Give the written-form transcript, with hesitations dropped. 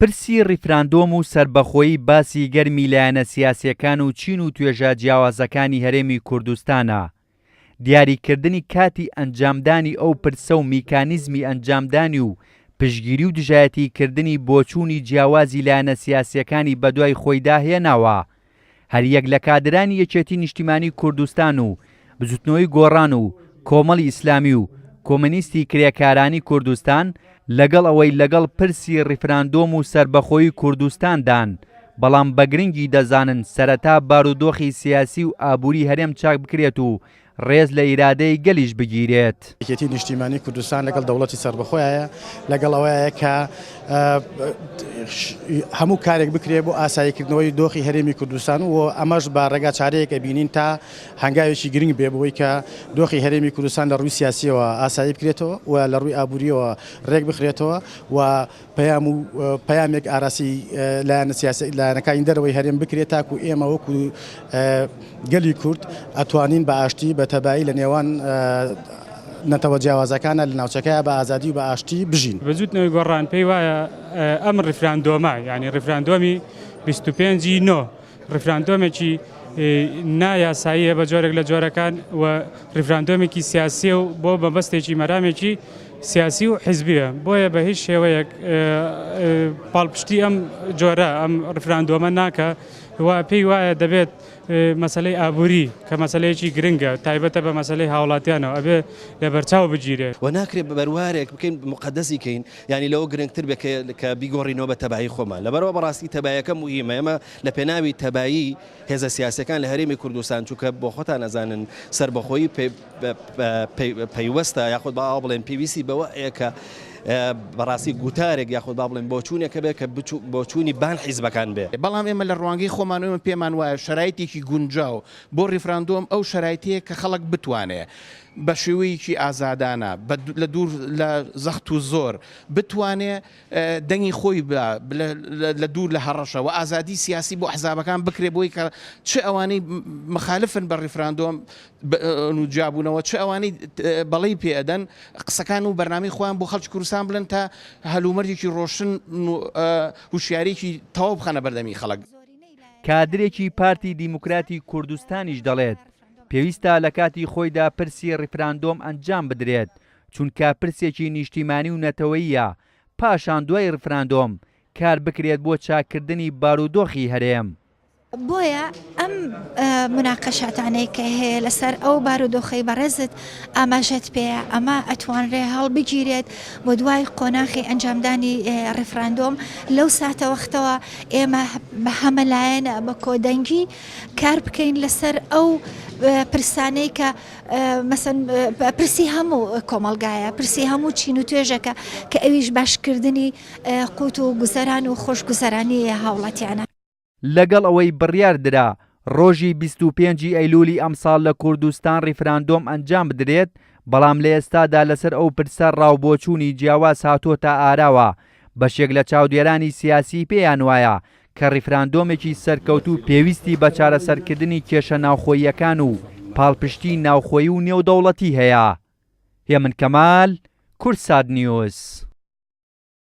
پرسی ڕیفراندۆم و سەربەخۆیی باسی گەرمی لایەنە سیاسییەکان و چین و توێژە جیاوازەکانی هەرێمی کوردستانە. دیاریکردنی کاتی ئەنجامدانی ئەو پرسە و میکانیزمی ئەنجامدانی و پشتگیری و دژایەتی کردنی بۆچوونی جیاوازی لایەنە سیاسییەکانی بەدوای خۆیدا هێناوە. هەریەک لە کادرانی یەکێتی نیشتیمانی کوردستان و بزوتنەوەی گۆڕان و کۆمەڵی ئیسلامی و کۆمەنیستی کرێکارانی کوردستان لەگەڵ ئەوەی لەگەڵ پرسی ڕیفراندۆم و سەربەخۆیی کوردستان دان بەڵام بە گرنگی دەزانن سەرەتا بارودۆخی سیاسی و ئابوری هەرێم چاک بکرێت و ڕێز لە ئیرادەی گەلیش بگیرێت. یەکێتی نیشتیمانی کوردستان لەگەڵ دەوڵەتی سەربەخۆیایە، لەگەڵ ئەوەیە کە هەموو کارێک بکرێت بۆ ئاساییکردنەوەی دۆخی هەرێمی کوردستان و ئەمەش بە ڕێگا چارەیەک ئەبینین تا هەنگاوێکی گرنگ بێ بۆی کە دۆخی هەرێمی کوردستان لە ڕووی سیاسیەوە ئاسایی بکرێتەوە و لە ڕووی ئابووریەوە ڕێک بخرێتەوە و پەیام و پەیامێک ئاراسی لایەنە سیاسی لایەنەکانی دەرەوەی هەرێم بکرێت تاکو ئێمە وەکو گەلی کورد ئەتوانین بە ئاشتی بە تەبایی لە نێوان نەتەوە جیاوازەکانە لە ناوچەکەیا بە ئازادی و بە ئاشتی بژین. بزوتنەوەی گۆڕان پێی وایە ئەم ڕیفراندۆمە یانی ڕیفراندۆمی 25 ی نۆ ڕیفراندۆمێکی نا یاساییە بە جۆرێک لە جۆرەکان و ڕیفراندۆمێکی سیاسیە و بۆ مەبەستێکی مەرامێکی سیاسی و حیزبیە بۆیە بە هیچ شێوەیەک پاڵپشتی ئەم جۆرە ئەم ڕیفراندۆمە ناکە و پێی وایە دەبێت مەسلەی ئابووری کە مەسلەیەکی گرنگە تایبەتە بە مەسلەی هاوڵاتیانەوە ئەبێ لەبەرچاو بگیرێت. و ناکرێت بەروارێک بکەین موقەدەسی کەین یانی لەوە گرنگتر بێت کە بیگۆڕینەوە بە تەبایی خۆمان لەبەرئەوە بەڕاستی تەبایەکە موهیمە ئێمە لە پێناوی تەبایی هێزە سیاسیەکان لە هەرێمی کوردستان چونکە بۆ خۆتان ئەزانن سەربەخۆیی پەیوەستە یاخود با ئاوا بڵێن پێویستی بەوە هەیە کە بەڕاستی گوتارێک یاخود با بڵێن بۆچوونێک هەبێت کە بۆچوونی بان حیزبەکان بێ. بەڵام ئێمە لە ڕوانگەی خۆمانەوە ئێمە پێمان وایە شەرایتێکی گونجاو بۆ ڕیفراندۆم ئەو شەرایتەیە کە خەڵک بتوانێ بە شێوەیەکی ئازادانە بە لە دوور لە زەخت و زۆر بتوانێ دەنگی خۆی بە لە دوور لە هەڕەشە و ئازادی سیاسی بۆ ئەحزابەکان بکرێ بۆی کە چ ئەوانەی مخالفن بە ڕیفراندۆم و جیابوونەوە چ ئەوانەی بەڵێی پێ ئەدەن قسەکان و بەرنامەی خۆیان بۆ خەڵکی کوردستان بڵێن تا هەلومەرجێکی ڕۆشن و هوشیاریی تەواو بخەنە بەردەمی خەڵک. کادرێکی پارتی دیموکراتی کوردستانیش دەڵێت، پێویستە لە کاتی خۆیدا پرسی ڕیفراندۆم ئەنجام بدرێت، چونکە پرسێکی نیشتیمانی و نەتەوەییە، پاشان دوای ڕیفراندۆم کار بکرێت بۆ چاککردنی بارودۆخی هەرێم. بۆیە ئەم موناقەشاتانەی کە هەیە لەسەر ئەو بارودۆخەی بەڕێزت ئاماژەت پێیە ئەمە ئەتوانرێ هەڵبگیرێت بۆ دوای قۆناخی ئەنجامدانی ڕیفراندۆم لەو ساتەوەختەوە ئێمە بە هەمەلایەنە بە کۆدەنگی کار بکەین لەسەر ئەو پرسانەی کە مەسەن پرسی هەموو کۆمەڵگایە پرسی هەموو چین و توێژەکە کە ئەویش باشکردنی قوت و گوزەران و خۆشگوزەرانی هاوڵاتیانە. لەگەڵ ئەوەی بڕیار درا ڕۆژی 25 ی ئەیلولی ئەمساڵ لە کوردستان ڕیفراندۆم ئەنجام بدرێت، بەڵام لە ئێستادا لەسەر ئەو پرسە ڕاوبۆچوونی جیاواز هاتۆتە ئاراوە، بەشێک لە چاودێرانی سیاسی پێیان وایە کە ڕیفراندۆمێکی سەرکەوتوو پێویستی بە چارەسەرکردنی کێشە ناوخۆییەکان و پاڵپشتیی ناوخۆیی و نێودەوڵەتی هەیە. هێمن کەمال، کوردسات نیوز.